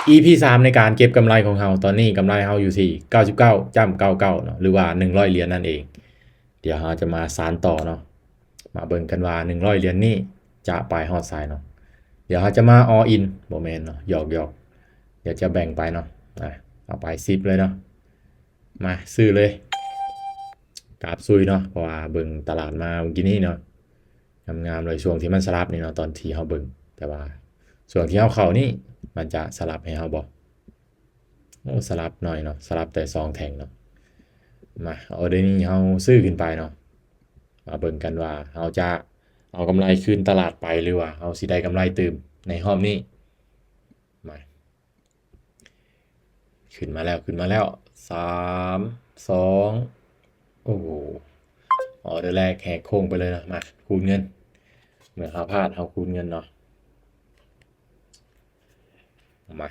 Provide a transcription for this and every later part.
ອີພີສາມ ໃນການເກັບກຳໄລຂອງເຮົາ ຕອນນີ້ກຳໄລເຮົາຢູ່ທີ່ເກົ້າສິບເກົ້າຈຸດເກົ້າເກົ້າເນາະ ຫຼືວ່າໜຶ່ງຮ້ອຍຫຼຽນນັ້ນເອງ. ດຽວເຮົາຈະມາສານຕໍ່ເນາະ ມາເບິ່ງກັນວ່າໜຶ່ງຮ້ອຍຫຼຽນນີ້ຈະໄປຮອດໃສເນາະ. ດຽວເຮົາຈະມາ all in ບໍ່ແມ່ນເນາະ ຫຍອກໆ ດຽວຈະແບ່ງໄປເນາະ ອາ ເອົາໄປສິບເລີຍເນາະ. ມາຊື້ເລີຍ ກາບຊຸຍເນາະ ເພາະວ່າເບິ່ງຕະຫຼາດມາມື້ກີ້ນີ້ເນາະ ງາມໆເລີຍ ຊ່ວງທີ່ມັນສະຫຼັບນີ້ເນາະ ຕອນທີ່ເຮົາເບິ່ງ ແຕ່ວ່າຊ່ວງທີ່ເຮົາເຂົ້ານີ້ ມັນຈະສະຫຼັບໃຫ້ເຮົາບໍ່? ໂອ້ ສະຫຼັບໜ້ອຍເນາະ ສະຫຼັບແຕ່ສອງແທ່ງເນາະ. ມາ ອໍເດີນີ້ເຮົາຊື້ຂຶ້ນໄປເນາະ ມາເບິ່ງກັນວ່າເຮົາຈະເອົາກຳໄລຄືນຕະຫຼາດໄປ ຫຼືວ່າເຮົາຊິໄດ້ກຳໄລຕື່ມໃນຮອບນີ້. ມາ ຂຶ້ນມາແລ້ວ ຂຶ້ນມາແລ້ວ ສາມ ສອງ ໂອ້ໂຫ ອໍເດີແລກແຫກໂຄ້ງໄປເລີຍເນາະ. ມາ ຄູນເງິນ ເມື່ອເຮົາພາດເຮົາຄູນເງິນເນາະ. ມາ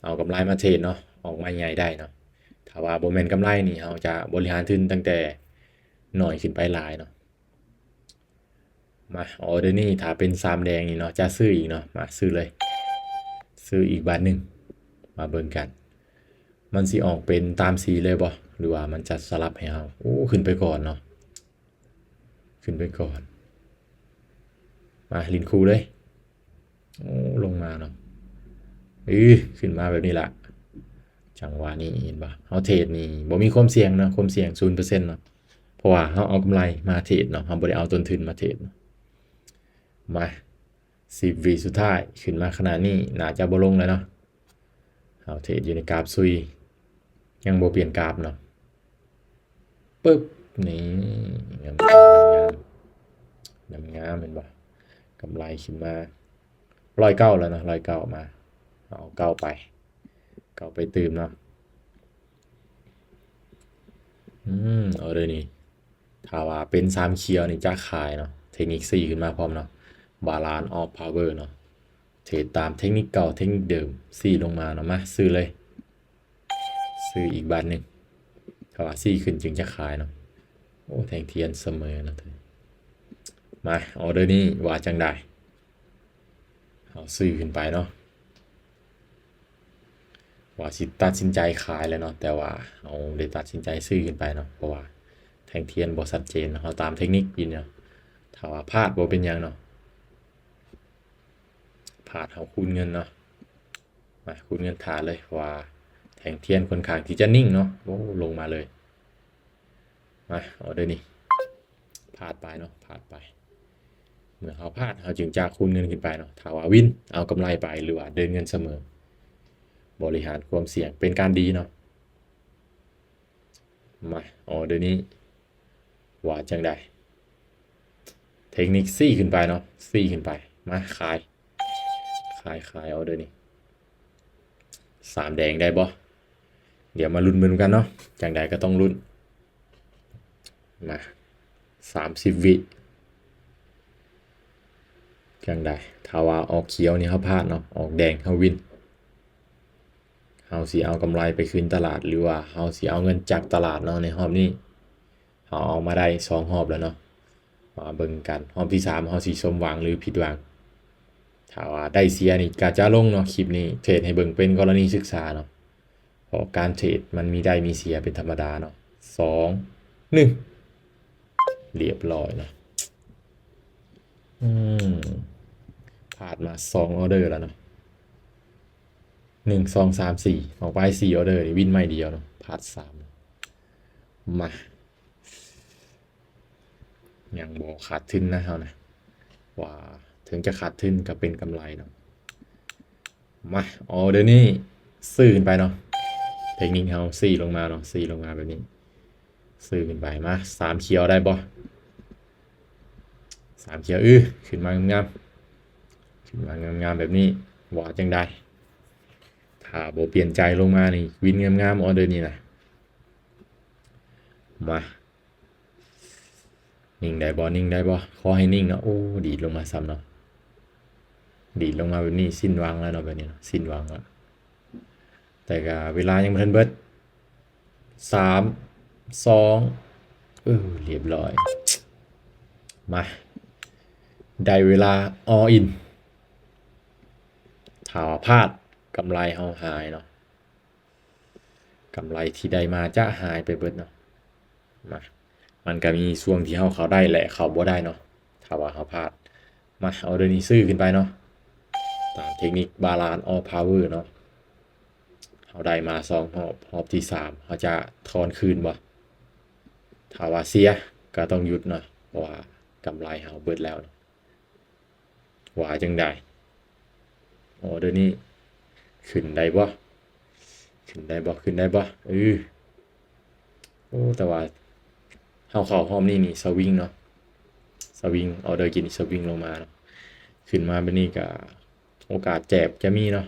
ເອົາກຳໄລມາເທຣດເນາະ ອອກມາໃຫຍ່ໄດ້ເນາະ. ຖ້າວ່າບໍ່ແມ່ນກຳໄລນີ້ ເຮົາຈະບໍລິຫານທຶນຕັ້ງແຕ່ໜ້ອຍຂຶ້ນໄປຫຼາຍເນາະ. ມາ ອໍເດີນີ້ຖ້າເປັນສາມແດງນີ້ເນາະ ຈະຊື້ອີກເນາະ. ມາ ຊື້ເລີຍ ຊື້ອີກບາດໜຶ່ງ. ມາເບິ່ງກັນ ມັນຊິອອກເປັນຕາມສີເລີຍບໍ່ ຫຼືວ່າມັນຈະສະຫຼັບໃຫ້ເຮົາ? ໂອ້ ຂຶ້ນໄປກ່ອນເນາະ ຂຶ້ນໄປກ່ອນ. ມາ ຫຼິ້ນຄູ່ເລີຍ. ໂອ້ ລົງມາເນາະ ອື ຂຶ້ນມາແບບນີ້ລະ. ຈັງຫວະນີ້ເຫັນບໍ່ ເຮົາເທຣດນີ້ບໍ່ມີຄວາມສ່ຽງເນາະ ຄວາມສ່ຽງສູນເປີເຊັນເນາະ ເພາະວ່າເຮົາເອົາກຳໄລມາເທຣດເນາະ ເຮົາບໍ່ໄດ້ເອົາຕົ້ນທຶນມາເທຣດເນາະ. ມາ ສິບວິສຸດທ້າຍ ຂຶ້ນມາຂະໜາດນີ້ ໜ້າຈະບໍ່ລົງແລ້ວເນາະ. ເຮົາເທຣດຢູ່ໃນກາບຊຸຍ ຍັງບໍ່ປ່ຽນກາບເນາະ. ປຶບ ນີ້ ງາມໆ ງາມໆ ເຫັນບໍ່ ກຳໄລຂຶ້ນມາ ຮ້ອຍເກົ້າແລ້ວເນາະ ຮ້ອຍເກົ້າມາ ເອົາເກົ້າໄປ ເກົ້າໄປຕື່ມເນາະ. ອືມ ອໍເດີນີ້ ຖ້າວ່າເປັນສາມຂຽວນີ້ຈະຂາຍເນາະ ເທັກນິກຊີ້ຂຶ້ນມາພ້ອມເນາະ Balance of Power ເນາະ. ເທຣດຕາມເທັກນິກເກົ່າ ເທັກນິກເດີມ ຊີ້ລົງມາເນາະ. ມາ ຊື້ເລີຍ ຊື້ອີກບາດໜຶ່ງ ຖ້າວ່າຊີ້ຂຶ້ນຈຶ່ງຈະຂາຍເນາະ. ໂອ້ ແທ່ງທຽນສະເໝີເນາະ. ມາ ອໍເດີນີ້ວ່າຈັ່ງໃດ? ເຮົາຊື້ຂຶ້ນໄປເນາະ ວ່າຊິຕັດສິນໃຈຂາຍແລ້ວເນາະ ແຕ່ວ່າເຮົາໄດ້ຕັດສິນໃຈຊື້ຂຶ້ນໄປເນາະ ເພາະວ່າແທ່ງທຽນບໍ່ຊັດເຈນເນາະ. ເຮົາຕາມເທັກນິກຢູ່ເນາະ ຖ້າວ່າພາດບໍ່ເປັນຫຍັງເນາະ ພາດເຮົາຄູນເງິນເນາະ. ມາ ຄູນເງິນຖ້າເລີຍ ເພາະວ່າແທ່ງທຽນຂ້ອນຂ້າງທີ່ຈະນິ່ງເນາະ. ໂອ້ ລົງມາເລີຍ. ມາ ອໍເດີນີ້ ພາດໄປເນາະ ພາດໄປ. ເມື່ອເຮົາພາດ ເຮົາຈຶ່ງຈະຄູນເງິນຂຶ້ນໄປເນາະ. ຖ້າວ່າວິນ ເອົາກຳໄລໄປ ຫຼືວ່າເດີນເງິນສະເໝີ ບໍລິຫານຄວາມສ່ຽງເປັນການດີເນາະ. ມາ ອໍເດີນີ້ວ່າຈັ່ງໃດ? ເທັກນິກຊີ້ຂຶ້ນໄປເນາະ ຊີ້ຂຶ້ນໄປ. ມາ ຂາຍ ຂາຍ ຂາຍ ອໍເດີນີ້ ສາມແດງໄດ້ບໍ່? ດຽວມາລຸ້ນເບິ່ງນຳກັນເນາະ ຈັ່ງໃດກໍຕ້ອງລຸ້ນ. ມາ ສາມສິບວິ ຈັ່ງໃດ? ຖ້າວ່າອອກຂຽວນີ້ເຮົາພາດເນາະ ອອກແດງເຮົາວິນ. ເຮົາຊິເອົາກຳໄລໄປຄືນຕະຫຼາດ ຫຼືວ່າເຮົາຊິເອົາເງິນຈາກຕະຫຼາດເນາະ. ໃນຮອບນີ້ເຮົາເອົາມາໄດ້ສອງຮອບແລ້ວເນາະ ມາເບິ່ງກັນ ຮອບທີສາມເຮົາຊິສົມຫວັງ ຫຼື ຜິດຫວັງ. ຖ້າວ່າໄດ້ເສຍນີ້ກະຈະລົງເນາະ ຄລິບນີ້ເທຣດໃຫ້ເບິ່ງເປັນກໍລະນີສຶກສາເນາະ ເພາະການເທຣດມັນມີໄດ້ມີເສຍເປັນທຳມະດາເນາະ. ສອງ ໜຶ່ງ ລຽບຮ້ອຍເນາະ. ອືມ ພາດມາສອງອໍເດີແລ້ວເນາະ ໜຶ່ງ ສອງ ສາມ ສີ່ ອອກໄປສີ່ອໍເດີ ວິນໄມ້ດຽວເນາະ ພາດສາມ. ມາ ຍັງບໍ່ຂາດທຶນນະເຮົານະ ວ່າເຖິງຈະຂາດທຶນກໍເປັນກຳໄລເນາະ. ມາ ອໍເດີນີ້ ຊື້ຂຶ້ນໄປເນາະ ເທັກນິກເຮົາຊີ້ລົງມາເນາະ ຊີ້ລົງມາແບບນີ້ ຊື້ຂຶ້ນໄປ. ມາ ສາມຂຽວໄດ້ບໍ່? ສາມຂຽວ ອື ຂຶ້ນມາງາມໆ ຂຶ້ນມາງາມໆແບບນີ້ ວ່າຈັ່ງໃດ? ຖ້າບໍ່ປ່ຽນໃຈລົງມານີ້ ວິນງາມໆ ອໍເດີນີ້ນະ. ມາ ນິ່ງໄດ້ບໍ່? ນິ່ງໄດ້ບໍ່? ຂໍໃຫ້ນິ່ງເນາະ. ໂອ້ ດີດລົງມາຊ້ຳເນາະ ດີດລົງມາແບບນີ້ ສິ້ນຫວັງແລ້ວເນາະ ແບບນີ້ເນາະ ສິ້ນຫວັງແລ້ວ. ແຕ່ກະເວລາຍັງບໍ່ທັນເບິດ ສາມ ສອງ ເອີ ລຽບຮ້ອຍ. ມາ ໄດ້ເວລາ all in ຖ້າວ່າພາດ ກຳໄລເຮົາຫາຍເນາະ ກຳໄລທີ່ໄດ້ມາຈະຫາຍໄປເບິດເນາະ. ມາ ມັນກະມີຊ່ວງທີ່ເຮົາເຂົ້າໄດ້ ແລະ ເຂົ້າບໍ່ໄດ້ເນາະ ຖ້າວ່າເຮົາພາດ. ມາ ອໍເດີນີ້ຊື້ຂຶ້ນໄປເນາະ ຕາມເທັກນິກ Balance of Power ເນາະ. ເຮົາໄດ້ມາສອງຮອບ ຮອບທີສາມ ເຮົາຈະຖອນຄືນບໍ່? ຖ້າວ່າເສຍກະຕ້ອງຢຸດເນາະ ເພາະວ່າກຳໄລເຮົາເບິດແລ້ວເນາະ. ວ່າຈັ່ງໃດ? ອໍເດີນີ້ຂຶ້ນໄດ້ບໍ່? ຂຶ້ນໄດ້ບໍ່? ຂຶ້ນໄດ້ບໍ່? ເອີ ໂອ້ ແຕ່ວ່າເຮົາເຂົ້າຮອບນີ້ນີ້ສະວິງເນາະ ສະວິງ ອໍເດີກິນສະວິງລົງມາເນາະ. ຂຶ້ນມາແບບນີ້ກະໂອກາດແຈບຈະມີເນາະ.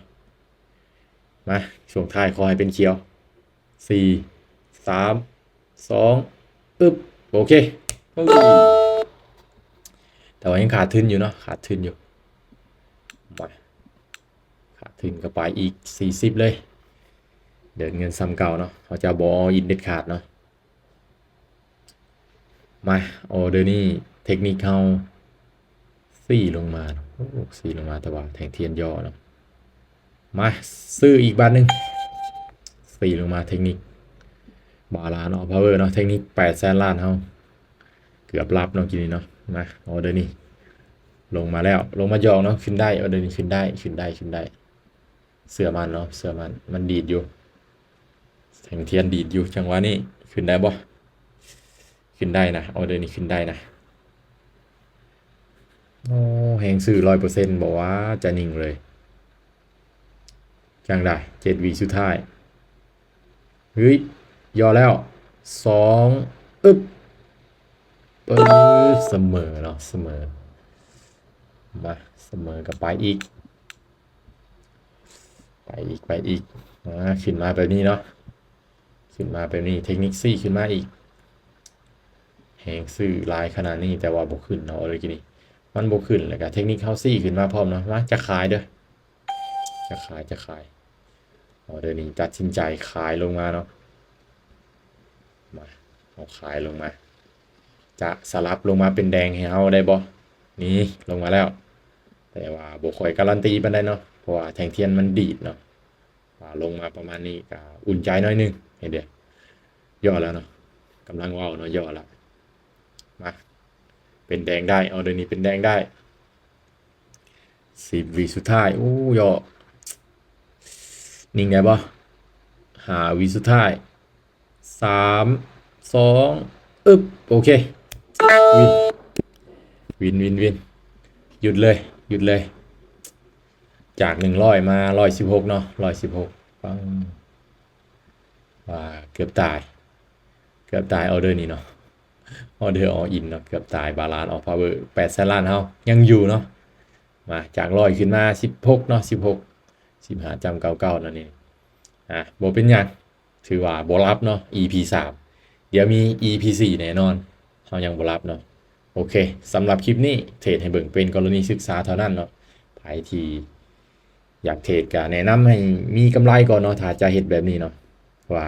ມາ ຊ່ວງທ້າຍຂໍໃຫ້ເປັນຂຽວ. ສີ່ ສາມ ສອງ ອຶບ ໂອເຄ. ໂອ້ ແຕ່ວ່າຍັງຂາດທຶນຢູ່ເນາະ ຂາດທຶນຢູ່. ມາ ຂາດທຶນກະໄປອີກສີ່ສິບເລີຍ ເດີນເງິນສ່ຳເກົ່າເນາະ ເຮົາຈະບໍ່ all in ເດັດຂາດເນາະ. ມາ ອໍເດີນີ້ເທັກນິກເຮົາສີ່ລົງມາເນາະ ໂອ້ ສີ່ລົງມາ ແຕ່ວ່າແທ່ງທຽນຍໍ້ເນາະ. ມາ ຊື້ອີກບາດໜຶ່ງ ສີ່ລົງມາ ເທັກນິກ Balance of Power ເນາະ ເທັກນິກແປດແສນລ້ານເຮົາ ເກືອບຫຼັບເນາະກີ້ນີ້ເນາະ. ມາ ອໍເດີນີ້ລົງມາແລ້ວ ລົງມາຢອກເນາະ ຂຶ້ນໄດ້ ອໍເດີນີ້ຂຶ້ນໄດ້ ຂຶ້ນໄດ້ ຂຶ້ນໄດ້. ເຊື່ອໝັ້ນເນາະ ເຊື່ອໝັ້ນ ມັນດີດຢູ່ ແທ່ງທຽນດີດຢູ່. ຈັງຫວະນີ້ຂຶ້ນໄດ້ບໍ່? ຂຶ້ນໄດ້ນະ ອໍເດີນີ້ຂຶ້ນໄດ້ນະ. ໂອ້ ແຮງຊື້ຮ້ອຍເປີເຊັນ ບໍ່ວ່າຈະນິ່ງເລີຍ. ຈັ່ງໃດ ເຈັດວິສຸດທ້າຍ ເຮີ້ຍ ຍໍ້ແລ້ວ ສອງ ອຶບ ປຶບ ສະເໝີເນາະ ສະເໝີ. ມາ ສະເໝີກະໄປອີກ ໄປອີກ ໄປອີກ. ອາ ຂຶ້ນມາແບບນີ້ເນາະ ຂຶ້ນມາແບບນີ້ ເທັກນິກຊີ້ຂຶ້ນມາອີກ. ແຮງຊື້ຫຼາຍຂະໜາດນີ້ ແຕ່ວ່າບໍ່ຂຶ້ນເນາະ ອໍເດີກີ້ນີ້ ມັນບໍ່ຂຶ້ນ ແລ້ວກະເທັກນິກເຮົາຊີ້ຂຶ້ນມາພ້ອມເນາະ. ມາ ຈະຂາຍເດີ ຈະຂາຍ ຈະຂາຍ. ອໍເດີນີ້ຕັດສິນໃຈຂາຍລົງມາເນາະ. ມາ ເຮົາຂາຍລົງມາ ຈະສະຫຼັບລົງມາເປັນແດງໃຫ້ເຮົາໄດ້ບໍ່? ນີ້ລົງມາແລ້ວ ແຕ່ວ່າບໍ່ຄ່ອຍກາຣັນຕີປານໃດເນາະ ເພາະວ່າແທ່ງທຽນມັນດີດເນາະ. ວ່າລົງມາປະມານນີ້ກະອຸ່ນໃຈໜ້ອຍໜຶ່ງ. ເຫັນເດ ຍໍ້ແລ້ວເນາະ ກຳລັງເວົ້າເນາະ ຍໍ້ແລ້ວ. ມາ ເປັນແດງໄດ້ ອໍເດີນີ້ເປັນແດງໄດ້. ສິບວິສຸດທ້າຍ ໂອ້ ຍໍ້ ນິ່ງໄດ້ບໍ່? ຫ້າວິສຸດທ້າຍ ສາມ ສອງ ອຶບ ໂອເຄ ວິນ ວິນ ວິນ ວິນ. ຢຸດເລີຍ ຢຸດເລີຍ. ຈາກໜຶ່ງຮ້ອຍມາຮ້ອຍສິບຫົກເນາະ ຮ້ອຍສິບຫົກ. ປັງ ວ່າເກືອບຕາຍ ເກືອບຕາຍ ອໍເດີນີ້ເນາະ ອໍເດີ all in ເນາະ ເກືອບຕາຍ. Balance of Power ແປດແສນລ້ານເຮົາຍັງຢູ່ເນາະ. ມາ ຈາກຮ້ອຍຂຶ້ນມາສິບຫົກເນາະ ສິບຫົກ ສິບຫ້າຈ້ຳເກົ້າເກົ້ານັ້ນເອງ. ອາ ບໍ່ເປັນຫຍັງ ຖືວ່າບໍ່ຫຼັບເນາະ ອີພີສາມ. ດຽວມີອີພີສີ່ແນ່ນອນ ເຮົາຍັງບໍ່ຫຼັບເນາະ. ໂອເຄ ສຳລັບຄລິບນີ້ເທຣດໃຫ້ເບິ່ງເປັນກໍລະນີສຶກສາເທົ່ານັ້ນເນາະ. ໃຜທີ່ຢາກເທຣດກະແນະນຳໃຫ້ມີກຳໄລກ່ອນເນາະ ຖ້າຈະເຮັດແບບນີ້ເນາະ ເພາະວ່າ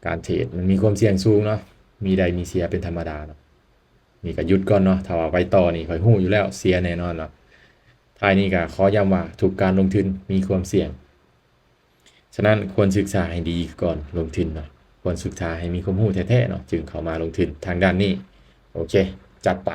ການເທຣດມັນມີຄວາມສ່ຽງສູງເນາະ ມີໄດ້ມີເສຍເປັນທຳມະດາເນາະ. ນີ້ກະຢຸດກ່ອນເນາະ ຖ້າວ່າໄປຕໍ່ນີ້ຂ້ອຍຮູ້ຢູ່ແລ້ວເສຍແນ່ນອນເນາະ. ທ້າຍນີ້ກະຂໍຢ້ຳວ່າທຸກການລົງທຶນມີຄວາມສ່ຽງ. ສະນັ້ນຄວນສຶກສາໃຫ້ດີກ່ອນລົງທຶນເນາະ ຄວນສຶກສາໃຫ້ມີຄວາມຮູ້ແທ້ໆເນາະ ຈຶ່ງເຂົ້າມາລົງທຶນທາງດ້ານນີ້. ໂອເຄ ຈັດໄປ.